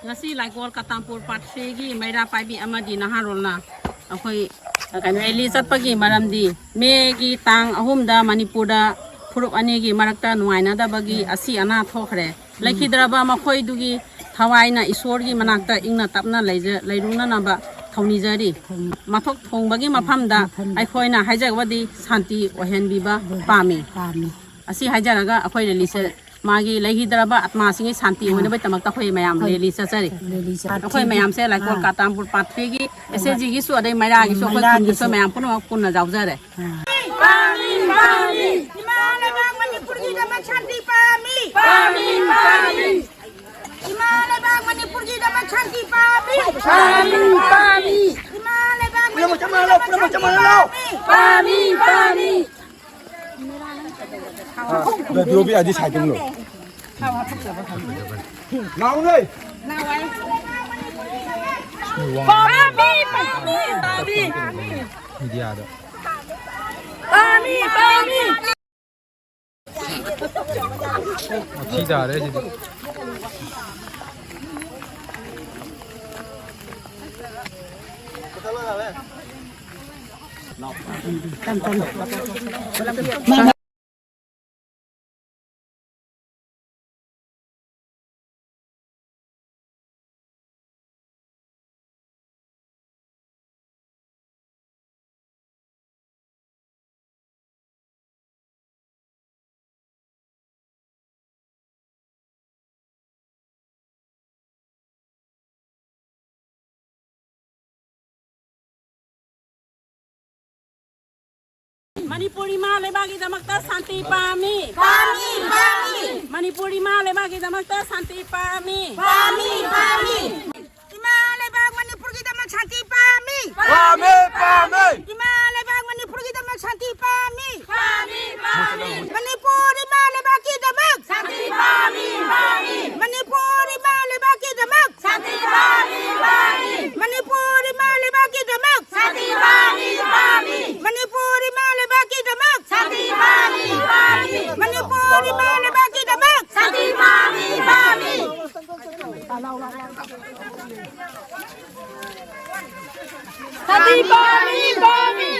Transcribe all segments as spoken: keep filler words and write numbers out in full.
ꯉꯁꯤ ꯂꯥꯏꯀꯣꯜ ꯀꯇꯥꯝꯄꯨꯔ ꯄꯥꯔꯠ ꯊ꯭ꯔꯤꯒꯤ ꯃꯩꯔꯥ ꯄꯥꯏꯕꯤ ꯑꯃꯗꯤ ꯅꯍꯥꯔꯣꯜꯅ ꯑꯩꯈꯣꯏ, ꯑ, ꯀꯩꯅꯣ, ꯔꯦꯂꯤ ꯆꯠꯄꯒꯤ ꯃꯔꯝꯗꯤ ꯃꯦꯒꯤ ꯇꯥꯡ ꯑꯍꯨꯝꯗ ꯃꯅꯤꯄꯨꯔꯗ ꯐꯨꯔꯨꯞ ꯑꯅꯤꯒꯤ ꯃꯔꯛꯇ ꯅꯨꯡꯉꯥꯏꯅꯗꯕꯒꯤ ꯑꯁꯤ ꯑꯅꯥ ꯊꯣꯛꯈ꯭ꯔꯦ꯫ ꯂꯩꯈꯤꯗ꯭ꯔꯕ ꯃꯈꯣꯏꯗꯨꯒꯤ ꯊꯋꯥꯏꯅ ꯏꯁꯣꯔꯒꯤ ꯃꯅꯥꯛꯇ ꯏꯪꯅ ꯇꯞꯅ ꯂꯩꯖ-, ꯂꯩꯔꯨꯅꯅꯕ ꯊꯧꯅꯤꯖꯔꯤ꯫ ꯃꯊꯧ ꯊꯣꯡꯕꯒꯤ ꯃꯐꯝꯗ ꯑꯩꯈꯣꯏꯅ ꯍꯥꯏꯖꯒꯕꯗꯤ ꯁꯥꯟꯇꯤ ꯑꯣꯏꯍꯟꯕꯤꯕ ꯄꯥꯝꯃꯤ꯫ ꯄꯥꯝꯃꯤ꯫ ꯑꯁꯤ ꯍꯥꯏꯖꯔꯒ ꯑꯩꯈꯣꯏ ꯔꯦꯂꯤꯁꯦ ꯃꯥꯒꯤ ꯂꯩꯈꯤꯗ꯭ꯔꯕ ꯑꯥꯠꯃꯥꯁꯤꯡꯒꯤ ꯁꯥꯟꯇꯤ ꯑꯣꯏꯅꯕꯒꯤꯗꯃꯛꯇ ꯑꯩꯈꯣꯏ ꯃꯌꯥꯝ ꯔꯦꯂꯤ ꯆꯠꯆꯔꯤ꯫ ꯔꯦꯂꯤ ꯆꯠ-, ꯑꯩꯈꯣꯏ ꯃꯌꯥꯝꯁꯦ ꯂꯥꯏꯀꯣꯜ ꯑꯥ꯫ ꯀꯥꯇꯥꯝꯄꯨꯔ ꯄꯥꯔꯠ ꯊ꯭ꯔꯤꯒꯤ, ꯑꯦꯁ ꯑꯦꯁ ꯖꯤꯒꯤꯁꯨ, ꯑꯗꯩ ꯃꯩꯔꯥꯒꯤꯁꯨ ꯑꯩꯈꯣꯏ ꯃꯩꯔꯥꯒꯤꯁꯨ꯫ ꯈꯨꯟꯒꯤꯁꯨ ꯃꯌꯥꯝ ꯄꯨꯝꯅꯃꯛ ꯄꯨꯟꯅ ꯌꯥꯎꯖꯔꯦ꯫ ꯑꯥ꯫ ꯄꯥꯝꯃꯤ, ꯄꯥꯝꯃꯤ꯫ ꯏꯃꯥ ꯂꯩꯕꯥꯛ ꯃꯅꯤꯄꯨꯔꯒꯤꯗꯃꯛ ꯁꯥꯟꯇꯤ ꯄꯥꯝꯃꯤ꯫ ꯄꯥꯝꯃꯤ, ꯄꯥꯝꯃꯤ꯫ ꯏꯃꯥ ꯂꯩꯕꯥꯛ ꯃꯅꯤꯄꯨꯔꯒꯤꯗꯃꯛ ꯁꯥꯟꯇꯤ ꯄꯥꯝꯃꯤ꯫ ꯄꯥꯝꯃꯤ, ꯄꯥꯝꯃꯤ꯫ ꯏꯃꯥ ꯂꯩꯕꯥꯛ ꯃꯅꯤꯄꯨꯔꯒꯤꯗꯃꯛ ꯁꯥꯟꯇꯤ ꯄꯥꯝꯃꯤ꯫ ꯄꯥꯝꯃꯤ, ꯄꯥꯝꯃꯤ꯫ ꯗꯤꯑꯣꯄꯤ ꯑꯥꯏꯗꯤ ꯁꯥꯏꯠꯇ ꯑꯃꯨꯛ ꯂꯧ꯫ ꯂꯥꯎꯅꯦ꯫ ꯄꯥꯝꯃꯤ, ꯄꯥꯝꯃꯤ, ꯄꯥꯝꯃꯤ꯫ ꯃꯤꯗꯤꯌꯥꯗ꯫ ꯄꯥꯝꯃꯤ, ꯄꯥꯝꯃꯤ꯫ ꯃꯊꯤ ꯇꯥꯔꯦ ꯁꯤꯗꯤ꯫ ꯃꯅꯤꯄꯨꯔ ꯏꯃꯥ ꯂꯩꯕꯥꯛꯀꯤꯗꯃꯛꯇ ꯁꯥꯟꯇꯤ ꯄꯥꯝꯃꯤ꯫ ꯄꯥꯝꯃꯤ, ꯄꯥꯝꯃꯤ꯫ ꯃꯅꯤꯄꯨꯔ ꯏꯃꯥ ꯂꯩꯕꯥꯛꯀꯤꯗꯃꯛꯇ ꯁꯥꯟꯇꯤ ꯄꯥꯝꯃꯤ꯫ ꯄꯥꯝꯃꯤ, ꯄꯥꯝꯃꯤ꯫ ꯏꯃꯥ ꯂꯩꯕꯥꯛ ꯃꯅꯤꯄꯨꯔꯒꯤꯗꯃꯛ ꯁꯥꯟꯇꯤ ꯄꯥꯝꯃꯤ꯫ ꯄꯥꯝꯃꯤ, ꯄꯥꯝꯃꯤ꯫ ꯏꯃꯥ ꯂꯩꯕꯥꯛ ꯃꯅꯤꯄꯨꯔꯒꯤꯗꯃꯛ ꯁꯥꯟꯇꯤ ꯄꯥꯝꯃꯤ꯫ ꯄꯥꯝꯃꯤ, ꯄꯥꯝꯃꯤ꯫ ꯃꯅꯤꯄꯨꯔ ꯏꯃꯥ ꯂꯩꯕꯥꯛꯀꯤꯗꯃꯛ ꯁꯥꯟꯇꯤ ꯄꯥꯝꯃꯤ, ꯄꯥꯝꯃꯤ꯫ ꯃꯅꯤꯄꯨꯔ ꯏꯃꯥ ꯂꯩꯕꯥꯛꯀꯤꯗꯃꯛ ꯁꯥꯟꯇꯤ ꯄꯥꯝꯃꯤ, ꯄꯥꯝꯃꯤ꯫ ꯃꯅꯤꯄꯨꯔ ꯏꯃꯥ ꯂꯩꯕꯥꯛꯀꯤꯗꯃꯛ ꯁꯥꯟꯇꯤ ꯄꯥꯝꯃꯤ, ꯄꯥꯝꯃꯤ꯫ ꯃꯅꯤꯄꯨꯔ ꯏꯃꯥ ꯂꯩꯕꯥꯛꯀꯤꯗꯃꯛ ꯁꯥꯟꯇꯤ ꯄꯥꯝꯃꯤ, ꯄꯥꯝꯃꯤ꯫ ꯃꯅꯤꯄꯨꯔ ꯏꯃꯥ ꯂꯩꯕꯥꯛꯀꯤꯗꯃꯛ ꯁꯥꯟꯇꯤ ꯄꯥꯝꯃꯤ, ꯄꯥꯝꯃꯤ꯫ ꯁꯥꯟꯇꯤ ꯄꯥꯝꯃꯤ, ꯄꯥꯝꯃꯤ꯫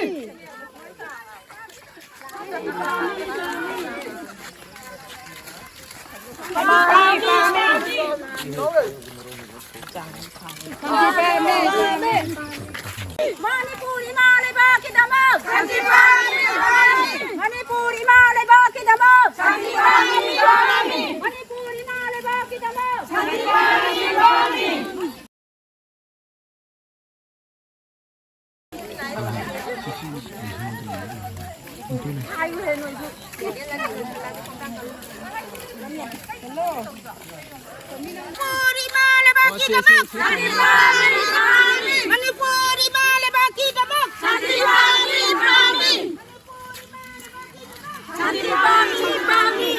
ꯃꯅꯤꯄꯨꯔ ꯏꯃꯥ ꯂꯩꯕꯥꯛꯀꯤꯗꯃꯛ ꯁꯥꯟꯇꯤ ꯄꯥꯝꯃꯤ, ꯄꯥꯝꯃꯤ꯫ ꯃꯅꯤꯄꯨꯔ ꯏꯃꯥ ꯂꯩꯕꯥꯛꯀꯤꯗꯃꯛ ꯁꯥꯟꯇꯤ ꯄꯥꯝꯃꯤ, ꯄꯥꯝꯃꯤ꯫ ꯃꯅꯤꯄꯨꯔ ꯏꯃꯥ ꯂꯩꯕꯥꯛꯀꯤꯗꯃꯛ ꯁꯥꯟꯇꯤ ꯄꯥꯝꯃꯤ, ꯄꯥꯝꯃꯤ꯫ ꯃꯅꯤꯄꯨꯔ ꯏꯃꯥ ꯂꯩꯕꯥꯛꯀꯤꯗꯃꯛ! ꯃꯅꯤꯄꯨꯔ ꯏꯃꯥ ꯂꯩꯕꯥꯛꯀꯤꯗꯃꯛ! ꯁꯥꯟꯇꯤ ꯄꯥꯝꯃꯤ, ꯄꯥꯝꯃꯤ! ꯁꯥꯟꯇꯤ ꯄꯥꯝꯃꯤ, ꯄꯥꯝꯃꯤ!